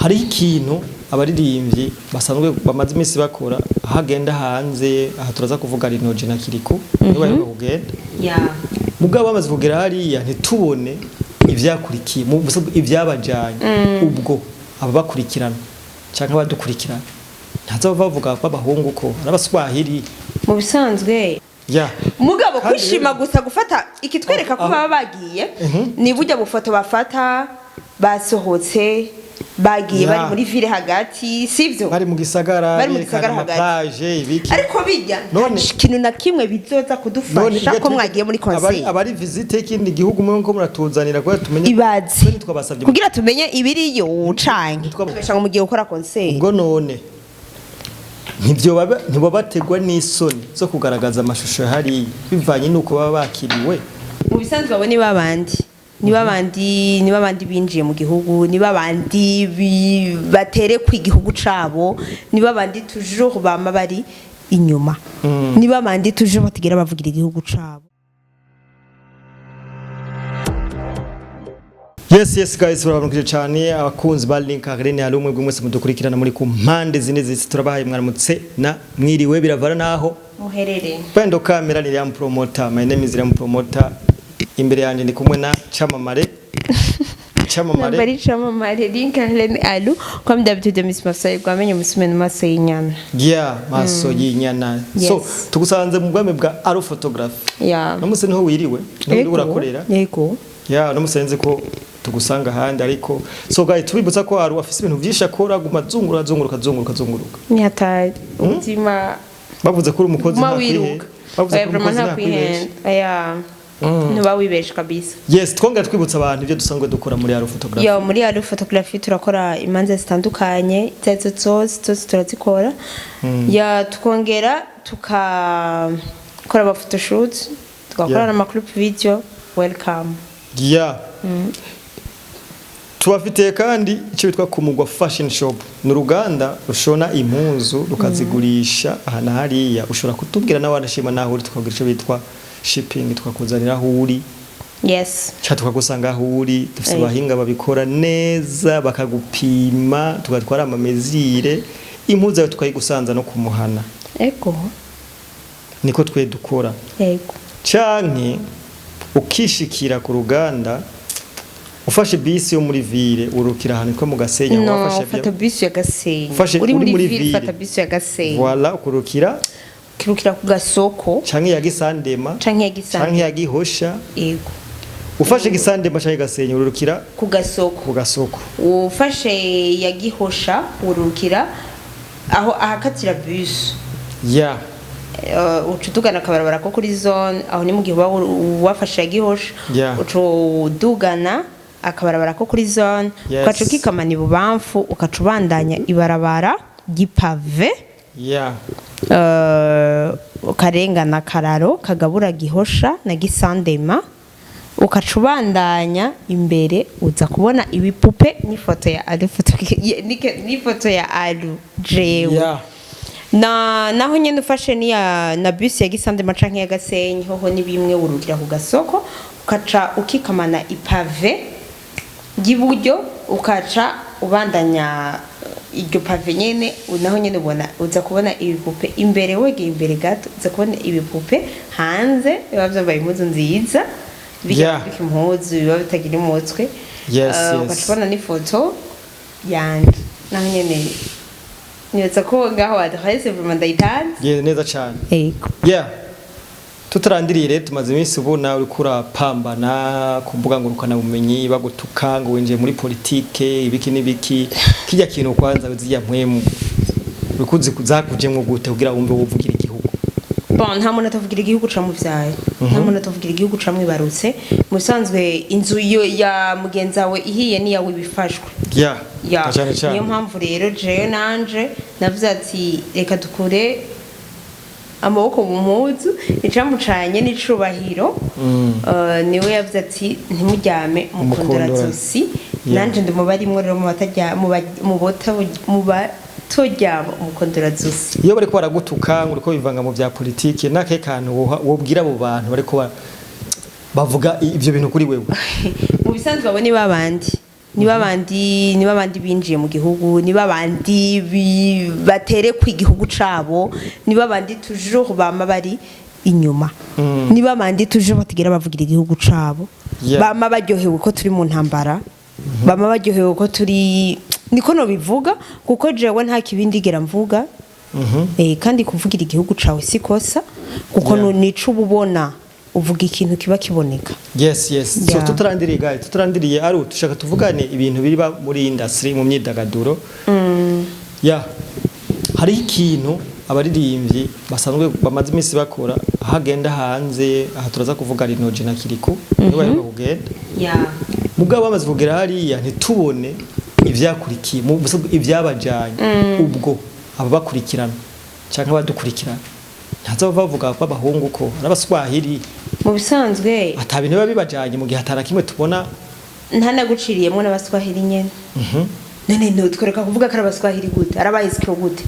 Hariho ikintu abaririmbyi basanzwe bamaze iminsi bakora, aho agenda hanze. Aha turaza kuvuga Lino G na Kirikou, nibo baheruka kugenda. Mugabo bamaze kugera hariya, ntitubone ivyakurikiye mu busanzwe ivyabajanye. Ubwo ababakurikirana canke abadukurikirana ntaza bavuga b'abahungu ko ari abaswahili. Mu bisanzwe, mugabo Kandi kwishima rero- gusa, gufata ikitwereka ko baba bagiye ni burya bufoto bafata basohotse, bagiye, bari muri ville hagati, sivyo? Bari mu gisagara, Bari mu berekana gisagara hagati. amaplaje, ibiki. Ariko bijya nta kintu na kimwe bizoza kudufasha ko mwagiye muri concert. Abari visite y'ikindi gihugu, mwe ko muratuzanira kugira tumenye. Ibaze. Twe ntitwabasabye. Kugira tumenye ibiriyo canke tubesha ngo mugiye gukora concert. Ubwo none ntibabategwa n'isoni zo kugaragaza amashusho hariya bivanye n'uko baba bakiriwe? Mu bisanzwe, abo ni babandi, ni babandi, ni babandi binjiye mu gihugu, ni babandi baterekwa igihugu cabo, ni babandi toujours bama bari inyuma, ni babandi toujours batigera bavugira igihugu cabo. Yes guys, urabonkeje cyane abakunzi ba Link Arene. Hari umwe mwese mudukurikirana muri ku mpande zine zisi, turabahaye mwaramutse na mwiriwe, biravana naho muherereye. Pendo kamera ni Liam Promoter. My name is Liam Promoter. Imbere yanjye ndi kumwe na Chamamare. Chamamare. Nambari Chamamare Link Arene Alu, comme d'habitude, Miss Masai gwamenye umusumeni maso y'inyana. Yeah, maso y'inyana. So tugusanze mu bwami bwa Aro Photography. No musi niho wiriwe, niho uriko urakorera. Yego. Yeah, no musenze ko tugusanga ahandi, ariko so guys, tubibutsa ko Aru afise ibintu byinshi akora, guma zunguruka, zunguruka, zunguruka, zunguruka. Ni hatari ubuzima. Bavuze ko uri umukozi, Guma nta kwihe. wiruka. Bavuze Oya, ko uri vraiment umukozi, nta nta kwibesha. kwihenda. Oya, ntuba wibesha kabisa. Yes, twongera twibutsa abantu ibyo dusanzwe dukora muri Aro Photography. Yo, muri Aro Photography turakora imanza zitandukanye, izo arizo zose, zose turazikora. Ya, tukongera tukakora ama photoshoot, tugakora n'ama clip video. Welcome. Yeah. Tubafitiye kandi icyo bitwa Kumugwa Fashion Shop. Ni uruganda rushona impuzu rukazigurisha aha na hariya. Ushobora kutubwira nawe wanashima naho uri, tukagira icyo bitwa shipping, tukakuzanira aho uri. Cyangwa tukagusanga aho uri. Dufite abahinga babikora neza, bakagupima, tugatwara amamesure, impuzu yawe tukayigusanza no kumuhana. Niko twe dukora. Canke ukishikira ku ruganda, ufashe bisi yo muri ville, urukira ahantu hitwa mu Gasenyi, aho No, wafashe fata bisi ya Gasenyi. Uri uri muri muri ville, ville. Fata bisi ya Gasenyi. Voilà, ukurukira Kirukira ku gasoko. Canke ya Gisandema. Canke ya Gisandema. Canke ya Gihosha. Ufashe Gisandema canke Gasenyi, urukira ku gasoko. Ku gasoko. Ufashe ya Gihosha, urukira aho ahakatira bus. Uca udugana akabarabara ko kuri zone aho, ni mu gihe uba wafashe ya Gihosha. Uca udugana akabarabara ko kuri zone, ugaca ukikamana ibubamfu, ugaca ubandanya ibarabara ry'ipave, ukarengana akararo kagabura Gihosha na Gisandema, ukaca ubandanya imbere, uza kubona ibipupe n'ifoto ya Alu, n'ifoto ya Alu jewe. Na naho nyene ufashe niya na bus ya Gisandema canke ya Gasenyi, hoho ni bimwe, urukira ku gasoko, ukaca ukikamana ipave ry'iburyo, ukaca ubandanya iryo pave nyene, naho nyene ubona, uza kubona ibipupe imbere. Wegeye imbere gato, uza kubona ibipupe hanze biba vyambaye impuzu nziza, bijya impuzu biba bitagira umutwe. Ugaca ubona n'ifoto yanje naho nyene. Nibaza ko ngaho adresse vraiment ndayitanze. Yeah, neza cane. Yego. Yeah. Tutarandiriye rero, tumaze iminsi ubona uriko urapambana ku mbuga ngurukanabumenyi, bagutuka ngo winjiye muri politike, ibiki n'ibiki. Kijya kintu kwanza zijya mpwemu urikuzi zakujemwo gute kugira wumve wovugira igihugu? Bon, nta muntu atavugira igihugu camuvyaye, nta muntu atavugira igihugu camwibarutse. Mu bisanzwe, inzu yo ya mugenzi wawe ihiye niyawe ibifashwe. Ya. Na cane cane. Niyo mpamvu rero jewe nanje navuze ati reka dukure amaboko mu mpuzu, icamucanye n'icubahiro. Niwe yavuze ati ntimuryame mukondora Mukondora. zosi. Nanje ndi mu barimwo rero, mu batarya, mu batoryama umukondora zosi. Iyo bariko baragutuka ngo uriko bivanga mu vya politike, nakahe kantu wobwira abo bantu bariko bavuga ivyo bintu kuri wewe? Mu bisanzwe, abo ni babandi Niba bandi binjiye mu gihugu, niba bandi baterekwa igihugu cabo, niba bandi toujours bama bari inyuma, niba bandi toujours batigera bavugira igihugu cabo, bama baryohewe ko turi mu ntambara, bama baryohewe ko turi, niko nobivuga, kuko jewe nta kibindi gera mvuga. Kandi kuvugira igihugu cawe si kosa, kuko nico uba ubona, uvuga ikintu kiba kiboneka. Yes. So tutarandiriye, guys, tutarandiriye, ari tushaka tuvugane ibintu biriba muri industry, mu myidagaduro. Yeah, hariho ikintu abaririmbyi basanzwe bamaze iminsi bakora, aho agenda hanze. Aha turaza kuvuga Lino G na Kirikou, nibo baheruka kugenda. Mugabo bamaze kugera hariya, ntitubone ivyakurikiye mu ivyabajanye. Ubwo ababakurikirana canke abadukurikirana ntaza bavuga ko abahungu ko ari abaswahili. Mu bisanzwe, ata bintu biba bibajanye mu gihe atara kimwe tubona. Ntanaguciriyemwo n'abaswahili nyene. None ntutwereka kuvuga ko ari abaswahili gute, ari abayisikiro gute?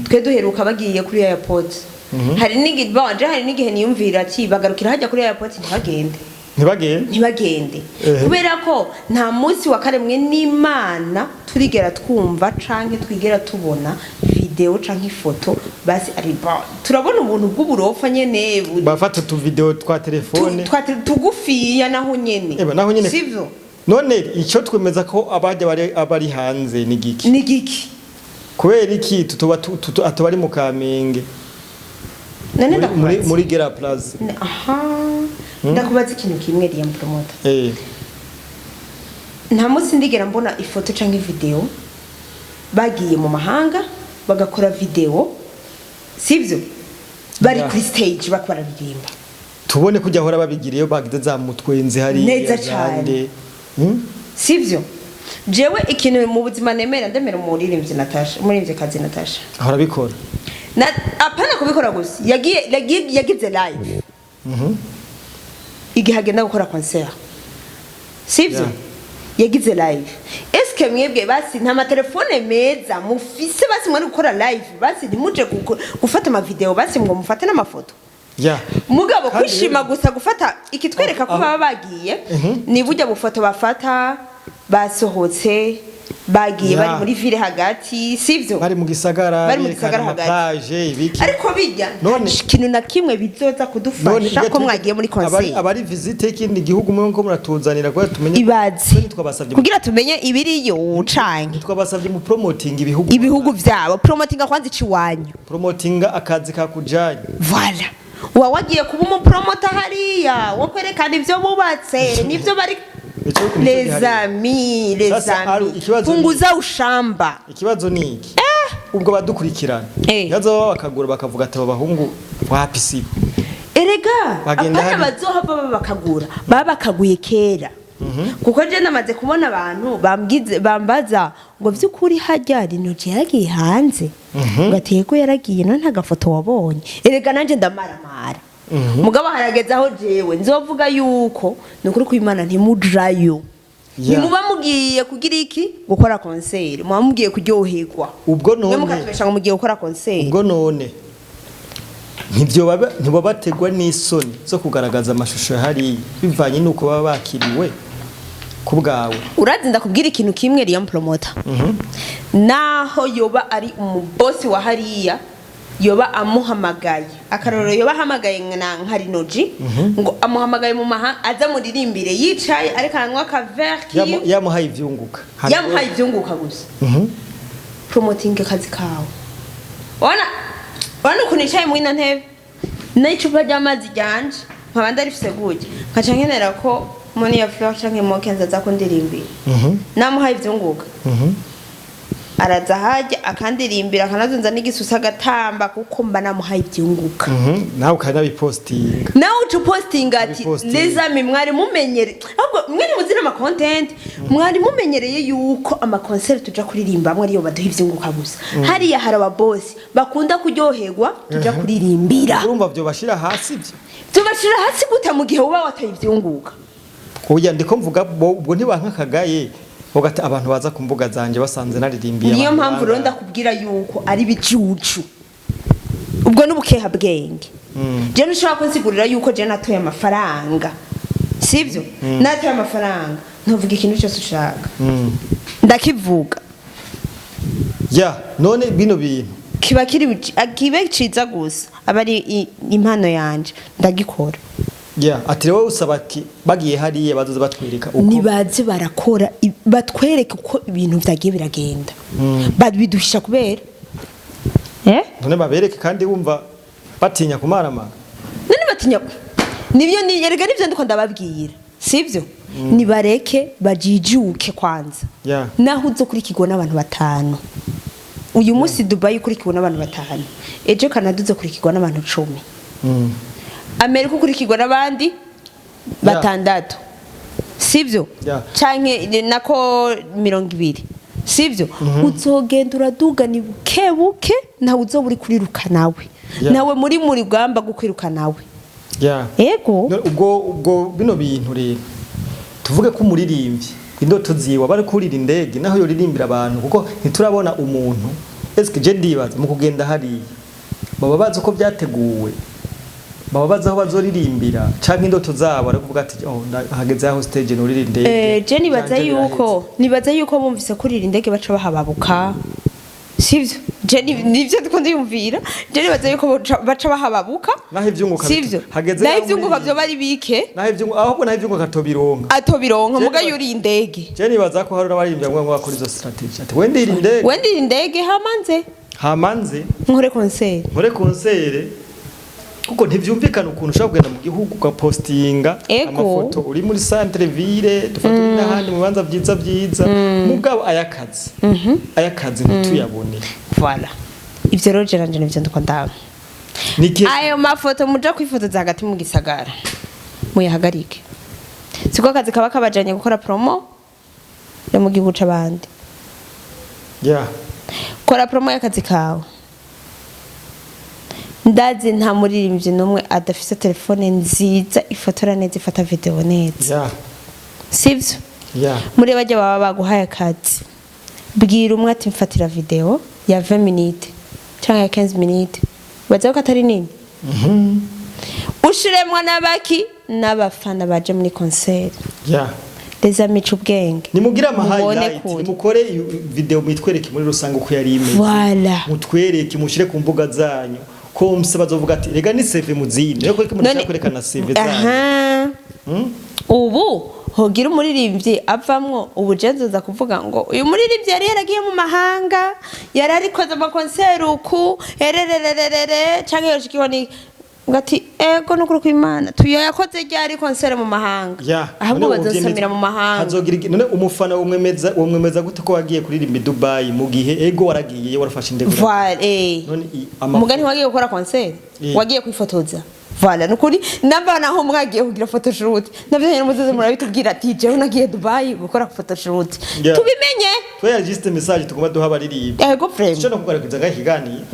Twe duheruka bagiye kuri airport, hari n'igihe banje, hari n'igihe niyumvira ati bagarukira hajya kuri airport, ntibagende. Ntibagende. Ntibagende, kubera ko nta munsi wa karemwe n'Imana turigera twumva canke twigera tubona video canke ifoto. Basi ari bon, turabona ubuntu bw'uburofa nyene bafata utuvideo twa telefone. Tugufiya naho nyene. Eba, naho nyene. Sivyo? None icyo twemeza ko abajya bari abari hanze ni giki? Ni giki? Kubera iki tutuba atubari mu Kamenge? None muri ndakubaza. Muri Gera Plaza. Aha ndakubaza ikintu kimwe, Liam Promoter. Nta munsi ndigera mbona ifoto canke video bagiye mu mahanga bagakora video, sivyo, bari kuri stage bako bararirimba. Tubone kujya ahora babigira iyo bagize za mutwenzi hariya. Neza cane. Zande. Sivyo? Jewe ikintu mu buzima nemera, ndemera umuririmbyi Natasha, umuririmbyikazi Natasha. Ahora bikora. Na apana kubikora gusa, yagiye yagize live igihe agenda gukora concert, sivyo? Yeah. Yagize live. Eske mwebwe basi nta matelefone meza mufise, basi mwari gukora live, basi ntimuje gufata amavideo, basi ngo mufate n'amafoto? Mugabo Kandi kwishima gusa, gufata ikitwereka ko baba bagiye, ni burya bufoto bafata basohotse, bagiye, bari muri ville hagati, sivyo? Bari mu gisagara. Bari mu berekana gisagara hagati. Amaplage, ibiki. Ariko bijya nta kintu na kimwe bizoza None kudufasha iyo ko mwagiye muri concert. Abari visite y'ikindi gihugu, mwe ko muratuzanira kugira tumenye. Ibaze. Twe ntitwabasabye Kugira tumenye ibiriyo canke ntitwabasabye mu promoting ibihugu. Ibihugu vyabo, promotinga kwanza iciwanyu. Promotinga akazi kakujanye. Voilà, uba wagiye kuba umupromota hariya wo kwerekana ivyo bubatse n'ivyo bari. Nico Les gihari. amis, les Sasa, amis, ikibazo punguza ushamba. Ikibazo ni iki: ubwo badukurikirana ntibaza baba bakagura bakavuga ati aba bahungu wapi, sibo. Erega Bagenda apana, bazohava baba bakagura, baba bakaguye kera, kuko je namaze kubona abantu bambwize, bambaza ngo vy'ukuri harya Lino G yaragiye hanze, ngo ati yego yaragiye, none nta gafoto wabonye? Erega nanje ndamaramara. Mugabo harageze aho jewe nzovuga yuko ni ukuri kw'Imana ntimujayo. Ntimuba mugiye kugira iki? Gukora concert. Muba mugiye kuryoherwa. Ubwo Mwe none mukatubesha ngo mugiye gukora concert. Ubwo none ntibabategwa n'isoni zo kugaragaza amashusho hariya bivanye n'uko baba bakiriwe ku bwawe? Urazi, ndakubwira ikintu kimwe, Liam Promoter, naho yoba ari umubosi wa hariya, yoba amuhamagaye, akarorero, yoba ahamagaye nka Lino G, ngo amuhamagaye mu mahanga aza muririmbire, yicaye ariko aranywa akaverre kiwe. Yamuhaye ivyunguka. Yamuhaye ivyunguka gusa. Promoting akazi kawe. Ubona ukuntu yicaye muri ino ntebe n'icupa ry'amazi ryanje, nkaba ndarifise gutya, nkaca nkenera ko Monia Fleur canke Mokenzi aza kundirimbira, namuhaye ivyunguka, araza hajya akandirimbira, akanazunza n'igisusa, agatamba, kuko mba namuhaye ivyunguka. Nawe ukanabipostinga. Nawe uca upostinga ati Ubipostinga. les amis, mwari mumenyere, ahubwo mwe ntimuzi n'ama content, mwari mumenyereye yuko ama concert tuja kuririmbamwo ariyo baduha ivyunguka gusa. Hariya hari ababosi bakunda kuryoherwa tuja kuririmbira. Urumva vyo bashira hasi ivyo? Tubashira hasi gute mu gihe uba wataye ivyunguka? Oya, ndiko mvuga ubwo ntibanka kagaye ugati abantu baza ku mbuga zanje basanze naririmbiye Niyo abantu mpamvu rero bangahe. ndakubwira yuko ari ibicucu, ubwo n'ubukeha bwenge. Je ntushobora kunsigurira yuko je natoye amafaranga, sivyo? Natoye amafaranga Ntuvuga ikintu cyose ushaka, ndakivuga. Ya, none bino bintu Kiba kiri kibe ciza gusa, aba ari impano yanje, ndagikora. Ya, ati rero usaba ati bagiye hariya bazoza batwereka uko Nibaze barakora, batwereke uko ibintu vyagiye biragenda. Babiduhisha kubera None babereke kandi wumva batinya kumaramara. None batinya nibyo, ni erega nibyo ndiko ndababwira, sivyo? Nibareke bajijuke kwanza. Naho uzokurikirwa n'abantu batanu uyu munsi Dubai, ukurikirwa n'abantu batanu ejo, Canada uzokurikirwa n'abantu 10, Amerika ukurikirwa n'abandi batandatu, sivyo? Yeah. Canke nako 20, sivyo? Uzogenda uraduga ni buke buke, ntawe uzoba uri kuriruka nawe. Nawe muri rugamba rwo kwiruka nawe. Ego. None ubwo bino bintu rero, tuvuge ko umuririmbyi indoto ziwe bari kurira indege, naho yoririmbira abantu, kuko ntiturabona umuntu. Eske je ndibaza mu kugenda hariya baba bazi uko byateguwe, baba bazi aho bazoririmbira, canke indoto zabo ari kuvuga ati: "Oh, hageze aho stage nurira indege"? Je nibaza Vyanje yuko bumvise kurira indege baca bahababuka, sivyo? Je nivyo ndiko ndiyumvira. Je nibaza yuko baca bahababuka. Naho ivyunguka Sivyo? hageze Naho aho ivyunguka vyoba ari bike. Naho ivyunguka, ahubwo naho ivyunguka atobironka. Atobironka. Je Muga yuriye indege. Je nibaza ko hari n'abaririmbyi ngo bakora izo strategy, ati: "Wendira indege." Wendira indege hamanze Hamanze nkore concert. Nkore concert, kuko ntivyumvikana ukuntu ushobora kugenda mu gihugu ugapostinga amafoto uri muri centre ville, dufata uri n'ahandi mu bibanza vyiza vyiza, mugabo ayakazi ntituyabone. Voilà, ivyo rero je nanje nivyo ndiko ndaba. Ni ikihe? Ayo mafoto muja kwifotoza hagati mu gisagara muyahagarike. Siko akazi kaba kabajanye gukora promo yo mu gihugu c'abandi. Kora promo y'akazi kawe. Ndazi nta muririmbyi n'umwe adafise telefone nziza ifotora neza, ifata video neza. Sivyo? Yeah. Muri bajya baba baguhaye akazi, bwira umwe ati: "Mfatira video ya 20 minutes cyangwa ya 15 minutes." Baza ko atari nini, ushiremwo n'abaki n'abafana baje muri concert. Les amis, ubwenge. Nimugire ama Mubone highlight. kure. Nimukore iyo video, mwitwereke muri rusange uko yari imeze. Voilà. Mutwereke, mushire ku mbuga zanyu, ko mse bazovuga ati: "Rega ni CV muzindi." Rero ko mushaka kwerekana CV zanyu. Aha. Ubu hogira umuririmbyi avamwo ubujenzuza kuvuga ngo uyu muririmbyi yari yaragiye mu mahanga, yari arikoze ama concert uku ererererere, canke yoshikiwe ni ngati ego nukuri kw'Imana tuyo yakoze ryari concert mu mahanga. Ahubwo None bazosomera mu mahanga. Hazogira none umufana womwemeza gute ko wagiye kuririmba i Dubai, mu gihe ego waragiye, warafashe indege? Voilà. None Umugani, wagiye gukora concert? Wagiye kwifotoza? Voilà, nukuri namba naho mwagiye kugira photoshoot, navyo nyene muzoze murabitubwira ati: "Jewe nagiye Dubai gukora photoshoot." Tubimenye. Twe juste message tugomba duha abaririmbyi. Ego, frame. Cyo no kugaragaza ngaho ikiganiro.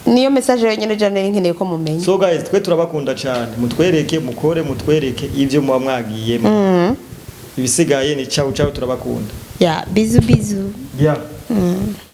Niyo message yonyene jane nkeneye ko mumenya. So guys, twe turabakunda cyane. Mutwereke, mukore, mutwereke ivyo muba mwagiyemo. Ibisigaye ni ciao ciao, turabakunda. Ya, bisous bisous. Yeah.